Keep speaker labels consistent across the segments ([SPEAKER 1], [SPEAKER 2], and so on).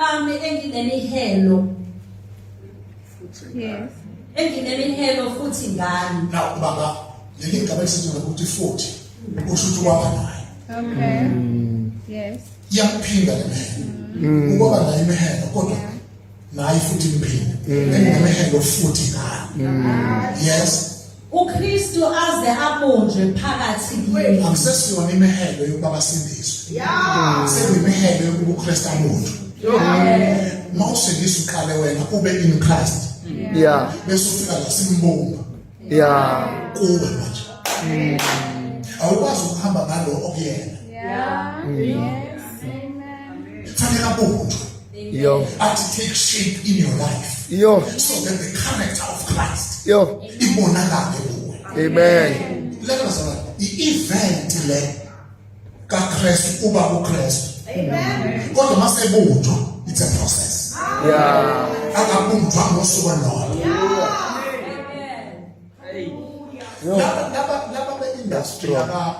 [SPEAKER 1] Bami enginemihelo.
[SPEAKER 2] Yes.
[SPEAKER 1] Enginemihelo futhi ngani.
[SPEAKER 3] Now baba leli gama elisetshenziswa ukuthi futhi usho ukuthi waba nayo.
[SPEAKER 2] Okay. Yes.
[SPEAKER 3] Iyaphinda le mihelo. Ukwaba nayo imihelo kodwa nayi futhi imphinde. Enginemihelo futhi ngani. Yes.
[SPEAKER 1] uKristu aze abunjwe phakathi kini.
[SPEAKER 3] Akusesiyona imihelo yokuba basindiswe. Sekuyimihelo yokuba uKristu abunjwe. Uma usindiswa uqale wena ube in Christ.
[SPEAKER 4] Yeah.
[SPEAKER 3] Bese ufika la simbumba.
[SPEAKER 4] Yeah.
[SPEAKER 3] Kuwe manje. Awukwazi ukuhamba ngalo okuyena.
[SPEAKER 2] Yeah. Yes. Amen.
[SPEAKER 3] Fanele abunjwe.
[SPEAKER 4] Yo.
[SPEAKER 3] Athi take shape in your life.
[SPEAKER 4] Yo.
[SPEAKER 3] So that the character of Christ
[SPEAKER 4] Yo.
[SPEAKER 3] ibonakale kuwe.
[SPEAKER 4] Amen.
[SPEAKER 3] Lelo bazalwane, i-event le kaKristu uba kuKristu.
[SPEAKER 2] Amen.
[SPEAKER 3] Kodwa masebunjwa it's a process.
[SPEAKER 4] Yeah.
[SPEAKER 3] Akabunjwa ngosuku olulodwa.
[SPEAKER 4] Yo.
[SPEAKER 3] Laba be-industry laba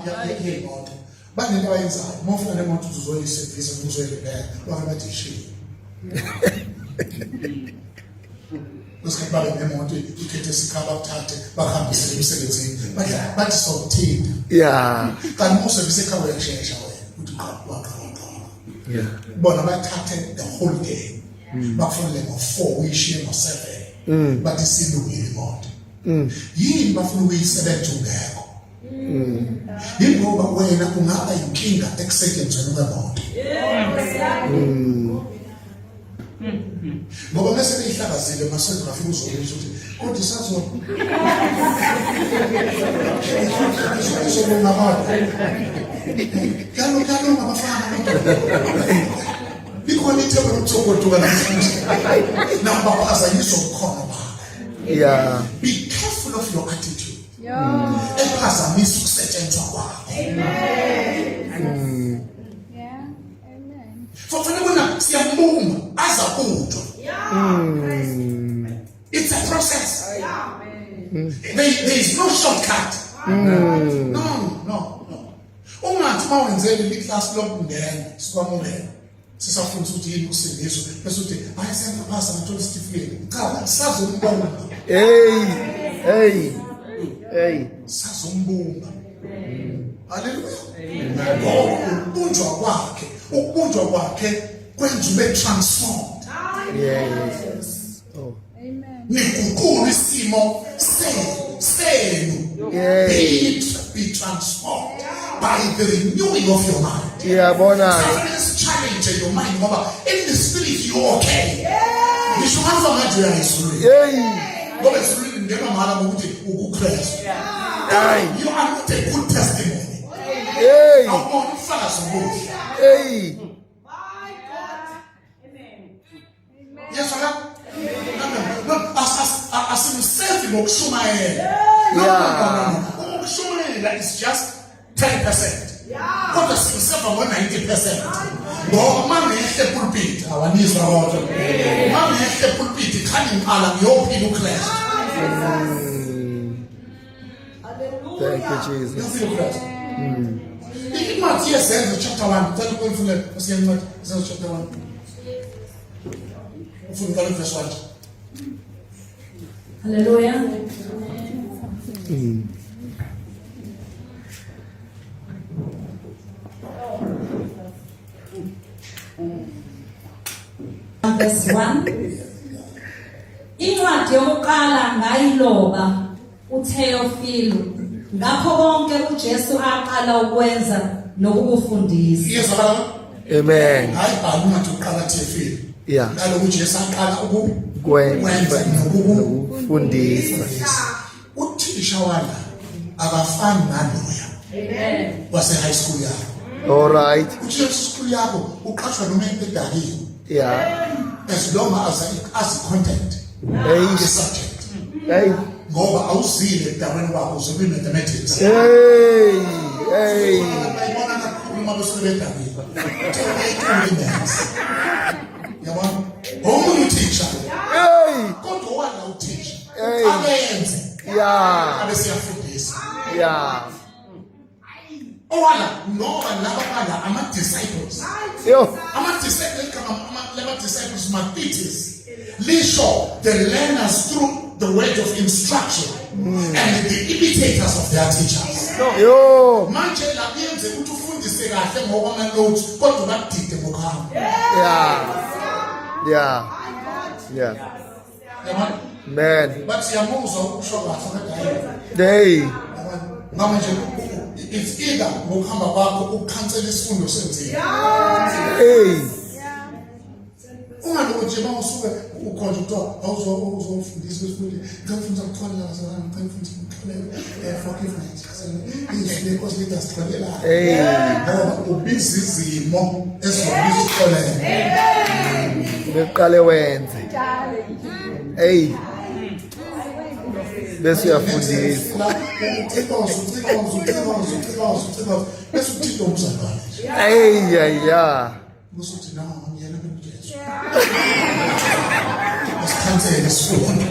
[SPEAKER 3] yemoto banento abayenzayo uma ufika nemoto uthi uzoyisevisa noma uzoyirepair bafike bathi ishiye kwesikhathi babe nemoto ikhethe isikhaba bakuthathe bakuhambisele emsebenzini bathi sokuthinta
[SPEAKER 4] Yeah.
[SPEAKER 3] kanti uma usevisa ikhaba uyashesha wena uthi qha waqa waqa
[SPEAKER 4] Yeah.
[SPEAKER 3] bona bathathe the whole day bakufonele ngo-4 uyishiye ngo-7 bathi silungile imoto yini bafuna ukuyisebenza ungekho yingoba wena ungaba inkinga ekusetshenzweni kwemoto ngoba mase beyihlakazile masonto ngafika uzobizwa ukuthi kodwa isazo izolunga kodwa kuyalunga abafana likhona ithemba lokuzogoduka namhlanje nabaphazanyiswa ubukhona bakho
[SPEAKER 4] Yeah.
[SPEAKER 3] Be careful of your attitude.
[SPEAKER 2] Yeah.
[SPEAKER 3] Ephazamisa ukusetshenzwa kwakho.
[SPEAKER 2] Amen. Yeah. Amen.
[SPEAKER 3] Fanele bona siyambumba azabunjwa.
[SPEAKER 2] Yeah.
[SPEAKER 3] It's a process. There is no shortcut. No, no, no. Ungathi uma wenzele liclass lokungena sikwamukela. Sisafundisa ukuthi yini ukusindiswa bese uthi hayi sengiphasa ngathola isitifiketi. Cha, sazombumba.
[SPEAKER 4] Hey. Hey. Hey.
[SPEAKER 3] Sazombumba. Haleluya. Ngoba ukubunjwa kwakhe, ukubunjwa kwakhe kwenza ube transformed.
[SPEAKER 4] Yes. Oh.
[SPEAKER 2] Amen.
[SPEAKER 3] Niguqula isimo senu.
[SPEAKER 4] Yes.
[SPEAKER 3] Be transformed by the renewing of your mind.
[SPEAKER 4] Iyabona.
[SPEAKER 3] Safanele si-challenge your mind ngoba in the spirit you okay. Ngisho ungafa manje uya ezulwini.
[SPEAKER 4] Hey.
[SPEAKER 3] Ngoba ezulwini ngenwa mahhala ngokuthi ukuKristu.
[SPEAKER 4] Hayi.
[SPEAKER 3] You are not a good testimony.
[SPEAKER 4] Hey.
[SPEAKER 3] Awubona ubufakazi obuhle.
[SPEAKER 4] Hey.
[SPEAKER 3] Yes, la? No, no, asimsevi ngokushumayela. No, no, no, no, no. Ukushumayela is just 10%. Kodwa simseva ngo-90%. Ngoba uma ngehle epulpit, awanizwa kodwa. Uma ngehle epulpit, khani ngiqala ngiyophila uKristu.
[SPEAKER 4] Thank you Jesus.
[SPEAKER 3] Ngiyophila uKristu. Incwadi yeZenzo chapter 1, cela ukuyifundela nkosi yencwadi, Zenzo chapter 1. Ufuna uqala verse 1.
[SPEAKER 1] Haleluya. Verse 1. Incwadi yokuqala ngayiloba uTheofilu ngakho konke uJesu aqala ukwenza nokukufundisa.
[SPEAKER 3] Iyezwakala?
[SPEAKER 4] Amen.
[SPEAKER 3] Hayi bhala incwadi yokuqala Theofilu.
[SPEAKER 4] Yeah.
[SPEAKER 3] Naloku uJesu aqala
[SPEAKER 4] Kwenza
[SPEAKER 3] ukwenza
[SPEAKER 4] nokufundisa.
[SPEAKER 3] Uthisha wala akafani naloya.
[SPEAKER 1] Amen.
[SPEAKER 3] Wase high school yakho.
[SPEAKER 4] All right.
[SPEAKER 3] Uthisha school yakho uqashwa noma edakiwe.
[SPEAKER 4] Yeah.
[SPEAKER 3] As long as as content.
[SPEAKER 4] Hey.
[SPEAKER 3] The subject.
[SPEAKER 4] Hey.
[SPEAKER 3] Ngoba awuzile ekudakweni kwakho uze kwi mathematics.
[SPEAKER 4] Hey. Hey.
[SPEAKER 3] Bayibona kakhulu uma besuke bedakiwe. Maths. Yabona? Omunye uthisha.
[SPEAKER 4] Hey.
[SPEAKER 3] Kodwa wala uthisha.
[SPEAKER 4] Hey.
[SPEAKER 3] Abenze.
[SPEAKER 4] Yeah.
[SPEAKER 3] Abe siyafundisa.
[SPEAKER 4] Yeah.
[SPEAKER 3] Owala ngoba laba bala ama disciples.
[SPEAKER 4] Yo.
[SPEAKER 3] Ama disciples igama lama ama-disciples mathetes lisho the learners through the word of instruction and the imitators of their teachers.
[SPEAKER 4] Yo.
[SPEAKER 3] Manje la kuyenzeka ukuthi ufundise kahle ngokwama-notes kodwa bakudide ngokuhamba.
[SPEAKER 4] Yeah. Yeah. Yeah.
[SPEAKER 3] Yabona?
[SPEAKER 4] Man.
[SPEAKER 3] Bathi siyamuzwa ukusho kahle kodwa hayi.
[SPEAKER 4] Hey.
[SPEAKER 3] Yabona? Ngama nje it's either ngokuhamba kwakho ukukhansela isifundo senzile.
[SPEAKER 4] Hey.
[SPEAKER 3] Ungalokhu nje uma usuke ukhonje kuthiwa awuzofundisa isifundo ngicela ufundisa ukuxolela bazalwane ngicela ufundisa ukuxolela forgiveness izwi lenkosi lithi asixolelane.
[SPEAKER 4] Hey.
[SPEAKER 3] Ngoba ubiza izimo ezizobiza ukuxolela.
[SPEAKER 4] Beqale wenze. Hey. Bese uyafundisa.
[SPEAKER 3] Ucikoza ucikoza ucikoza ucikoza ucikoza bese uthinta umzalwane nje.
[SPEAKER 4] Hey yeah yeah.
[SPEAKER 3] Bese uthi no ngiyena kuJesu. Asikhansele isifundo.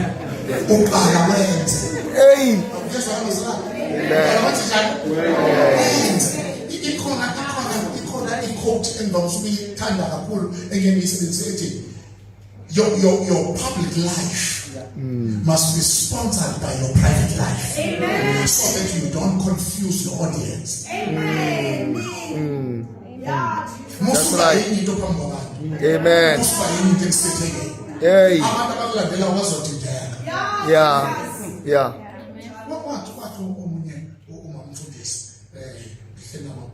[SPEAKER 3] Uqala wenze.
[SPEAKER 4] Hey.
[SPEAKER 3] Jesu wangizwa. Wathi njani? Wenze. Ikhona ikhona ikhona i-quote engivamise ukuyithanda kakhulu engeke ngiyisebenzise ethi your public life must be sponsored by your private life. Amen. So that you don't confuse your audience.
[SPEAKER 2] Amen. Yeah.
[SPEAKER 3] Musuba
[SPEAKER 4] right.
[SPEAKER 3] yini into phambi kwabantu.
[SPEAKER 4] Amen.
[SPEAKER 3] Musuba yini into ekusithekeni.
[SPEAKER 4] Hey.
[SPEAKER 3] Abantu abakulandela bazodideka.
[SPEAKER 4] Yeah. Yeah.
[SPEAKER 3] Wathi wathi omunye umamfundisi ngihleli nabo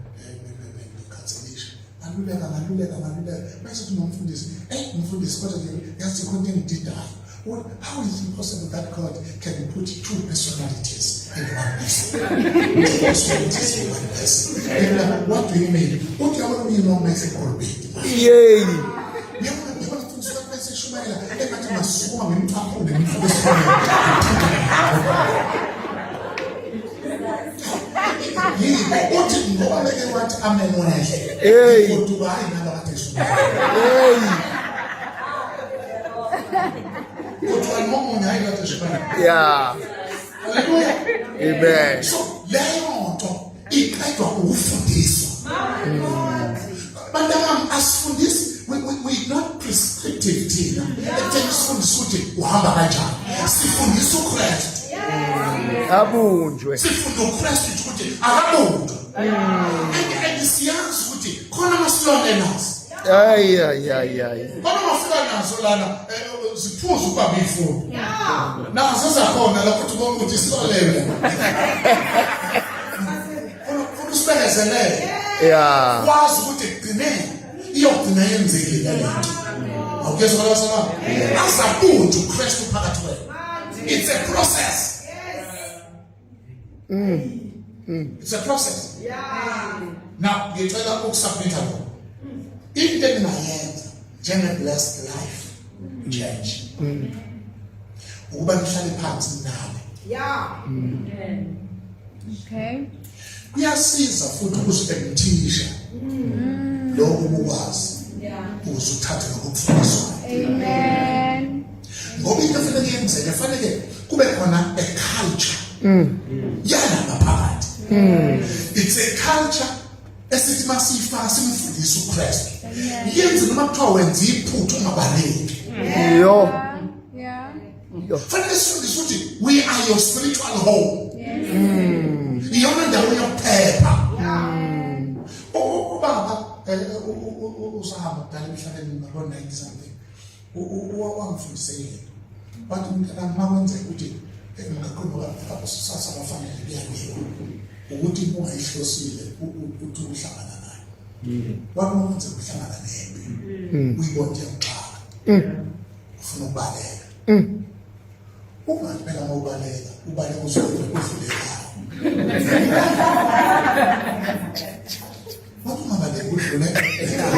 [SPEAKER 3] ngikhanselisha ngaluleka ngaluleka ngaluleka bese uthi umamfundisi mfundisi kodwa nje yazi khona into engididayo. How is it possible that God can put two personalities in one person? Two personalities in one person. And what do you mean? Uthi yabona umyeni wami eseqolobeni.
[SPEAKER 4] Yay.
[SPEAKER 3] Uyabona uyabona mfundisi wathi eseshumayela engathi ngasukuma ngimcaphune ngimfake esikoleni. Yini uthi ngoba beke wathi amen wehle.
[SPEAKER 4] Hey.
[SPEAKER 3] Kodwa hayi nalaba kade eshumayela.
[SPEAKER 4] Hey.
[SPEAKER 3] Kodwa nomunye hayi kade eshumayela.
[SPEAKER 4] Yeah.
[SPEAKER 3] Hallelujah.
[SPEAKER 4] Amen.
[SPEAKER 3] So leyo nto iqedwa ukufundiswa. Bantabami asifundisi we not prescriptive thina. Ekutheni sifundise ukuthi uhamba kanjani. Sifundisa uKristu.
[SPEAKER 4] Abunjwe.
[SPEAKER 3] Sifunda uKristu nje ukuthi akabunjwe. And siyazi ukuthi khona amasilwane nazo.
[SPEAKER 4] Ay ay ay ay.
[SPEAKER 3] Khona mafika nazo lana ziphuza ukubamba ifundo. Nazo zakhona lapho uthi bonke ukuthi isolele. Khona khona usibekezelele.
[SPEAKER 4] Yeah.
[SPEAKER 3] Wazi ukuthi ekugcineni iyogcina yenzekile le nto. Awukezwa bazalwane? Azabunjwa uKristu phakathi kwenu. It's a process. It's a process. Now ngicela ukusubmit lokho. Into engingayenza njenge blessed life church. Ukuba nihlale phansi nami.
[SPEAKER 2] Okay.
[SPEAKER 3] Kuyasiza futhi ukuzi-emptisha lokho ubukwazi ukuze uthathe lokho okufundiswayo.
[SPEAKER 2] Amen.
[SPEAKER 3] Ngoba into efanele yenzeke fanele kube khona a culture yala ngaphakathi. It's a culture esithi masiyifaka simfundise uKristu. Yenze noma kuthiwa wenza iphutha ungabaleki.
[SPEAKER 4] Yo.
[SPEAKER 2] Yeah.
[SPEAKER 4] Yo.
[SPEAKER 3] Fanele sifundise ukuthi we are your spiritual home. Iyona ndawo yokuphepha. Ubaba usahamba kudala emhlabeni ngabo 90 something. Wangifundise yena. Wathi mntanami uma kwenzeka ukuthi emgaqweni ngoba sasa bafanele kuyaliwa ukuthi ungayihlosile uthi uhlangana naye. Wathi uma kwenzeka uhlangana nempi uyibona iyakuxaka. Ufuna ukubaleka. Ungathi phela uma ubaleka ubaleka uzobe udlule ekhaya. Wathi ungabaleki udlule ekhaya.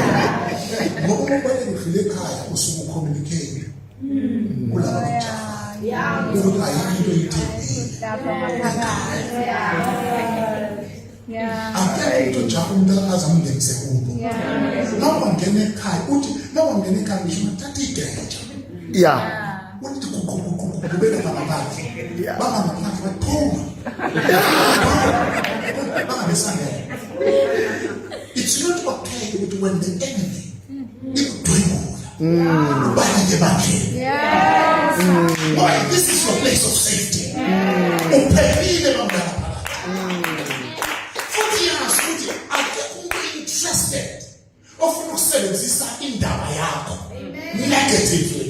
[SPEAKER 3] Ngoba uma ubaleka udlule ekhaya usuke ucommunicate kulaba bakujahayo ukuthi ayikho into oyithembile.
[SPEAKER 2] Yeah.
[SPEAKER 3] Akekho umuntu ojaha umuntu aze amngenise kubo. Uma ungena ekhaya uthi uma ungena ekhaya ngisho ungathatha igeja.
[SPEAKER 4] Yeah.
[SPEAKER 3] Uthi gugugugugu bebe ngaphandle.
[SPEAKER 4] Yeah.
[SPEAKER 3] Banga ngaphandle baphuma. Bangabesangena. It's not okay ukuthi when the enemy ikudwengula. Ubalinde ebandleni.
[SPEAKER 2] Yes.
[SPEAKER 3] Ngoba this is your place of safety. Uphephile bamngana phakathi. Futhi yazi ukuthi akekho umuntu interested ofuna ukusebenzisa indaba yakho negatively.